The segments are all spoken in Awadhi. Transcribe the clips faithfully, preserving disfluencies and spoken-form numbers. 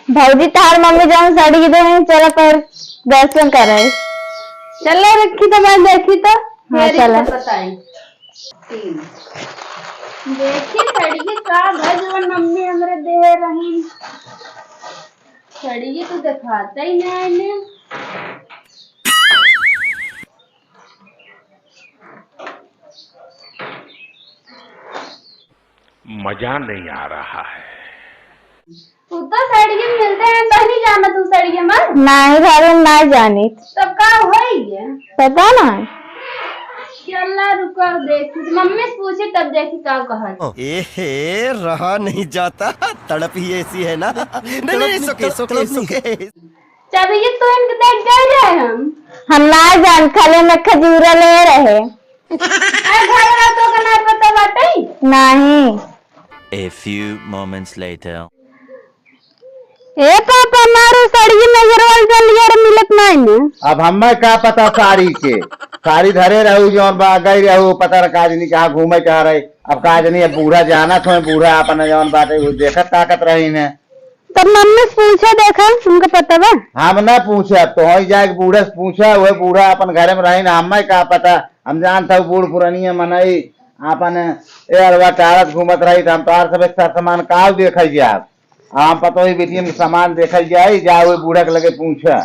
भौजी, तहार मम्मी जौन साड़ी दे हैं, चला पर दर्शन करे। चला रखी तो मैं देखी तो, हाँ, फिर चला। इनका बताई। तीन। देखी साड़ी का भर जवन मम्मी हमरे दे रही। साड़ी तो दिखाता ही नहीं आईने। मजा नहीं आ रहा है। तू तो साड़िये मिलते हैं, तो नहीं जाना तू साड़िये मत। नहीं भाभी, ना जानी। तब का होई है? पता ना। चला रुका, देखी मम्मी से पूछी, तब देखी का कहा। ए हे, रहा नहीं जाता, तड़प ही ऐसी है ना। नहीं, नहीं, तड़प नहीं, सुके, तड़प, सुके, तड़प नहीं। सुके। चाबी ये तो इनके देख गए रहे हम। हम ना जान, खाली में खजूरा ले रहे। अरे घर वाला तो का ना पता बाटे? नहीं। A few moments later. ए पापा, मारो साड़ी नजर वाल जल यार, मिलत नहीं ने। अब हमें का पता साड़ी के, साड़ी धरे रहू जौन बा, गई रहू, पता न का जनी कहाँ घूमे कहाँ रहे। अब का जनी, अब बूढ़ा जानत होए, बूढ़ा अपन जौन बाटे वो देखत ताकत रही ने। तब मम्मी से पूछा, देखा उनका पता बा। हम ना पूछा, तो हो जाए बूढ़ा से पूछा, वह बूढ़ा अपन घर में रही ना, हमें का पता। हम जानता हूँ बूढ़ पुरानिया मनई अपन ए अरवा टारत घूमत रही, तो हम तोहार सब एक साथ सामान काव देखल जाब। हम पतोही बेटियन के सामान देखल जाई, जा ओए बूढ़ा के लगे पूछा।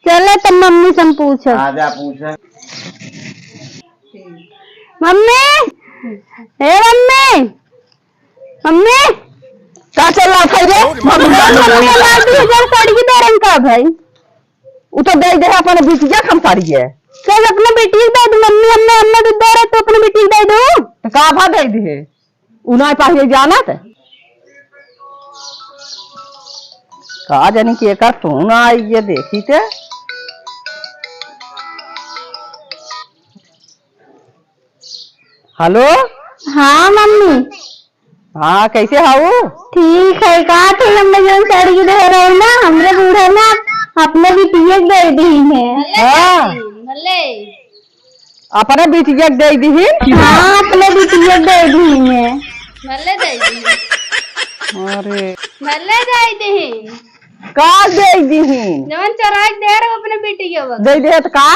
चले त मम्मी से हम पूछब। हाँ, जा पूछा। मम्मी, हे मम्मी, मम्मी। का चल रहा था रे? मम्मी, मम्मी, मम्मी, दो हजार साड़ी की दे रंग का भाई। उ तो दे दे अपन बिटिया के हम साड़ी है। चल अपने बेटी के दे दे मम्मी, हमने, हमने तो दे रहे तो अपने बेटी के दे दो। तो का भा दे दे? उ ना पाहिए जानत। का जानी केकर फोन आई, ये देखी ते। हेलो। हाँ मम्मी। हाँ, कैसे हऊ? ठीक है। का थे, हमने जौन साड़ी के दे रहे ना, हमरे बूढ़ा ना अपने बिटिया के दे दी है। हाँ। भले। अपने बिटिया के दे दीही? हाँ, अपने बिटिया के दे दीही है। भले दे दीही। अरे। भले दे दीही। का दे दीही? जवन चोराई के दे रहे अपने बिटिया के। दे दे तो का?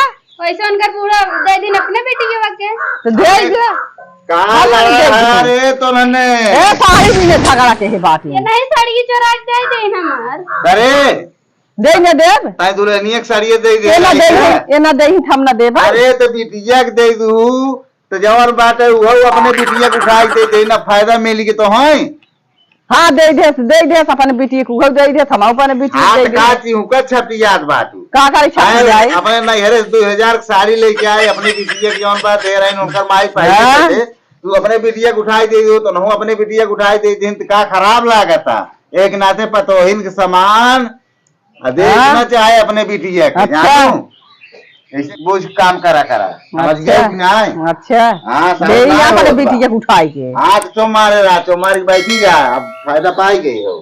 वैसे उनकर पूरा दे दिन अपने बिटिया के। तो दे दे। का हम लड़ा दे रहा दीही। रे तो मैंने? ए, साड़ी में झगड़ा के है बात ये में। नहीं साड़ी चोराई के दे दे हमार। अरे। दे न देब। ताई दुल्हनिया के साड़िये दे दे, ए ना ताई दे, के? ए ना दे, हम ना देब। अरे, तो बिटिया के दे दू, तो जवन बाटे, उहो अपने बिटिया के उठाई दे दे, ना फायदा मिली के तो हैं। हाँ, दे दे, दे दे, अपने बिटिया के उहो दे दे, हम अपने बिटिया हाँ, दे तो दे। का चीज, हुका छपियात बाटू। का करे छपी आए, जाए? अपने नैहरे से दो हजार के साड़ी लेके आए, अपने बिटिया के जवन बात दे रहे हैं, उनकर माई पाई हाँ। दे दे। तू अपने बिटिया के उठाई दे दो, तो नहु अपने बिटिया के उठाई दे दे, तो का खराब लागता? एक नाते पतोहिन के समान आ, देखना हाँ? चाहे अपने बिटिया के, अच्छा। जानू? ऐसे बोझ काम करा करा, समझ अच्छा। गए कि नहीं? अच्छा। हाँ, समझ ले ना यहाँ पर होत बा। बिटिया के उठाई के। हाँ, तो चो मारे रहा, चो मार के बैठी जा, अब फायदा पाई गई हो।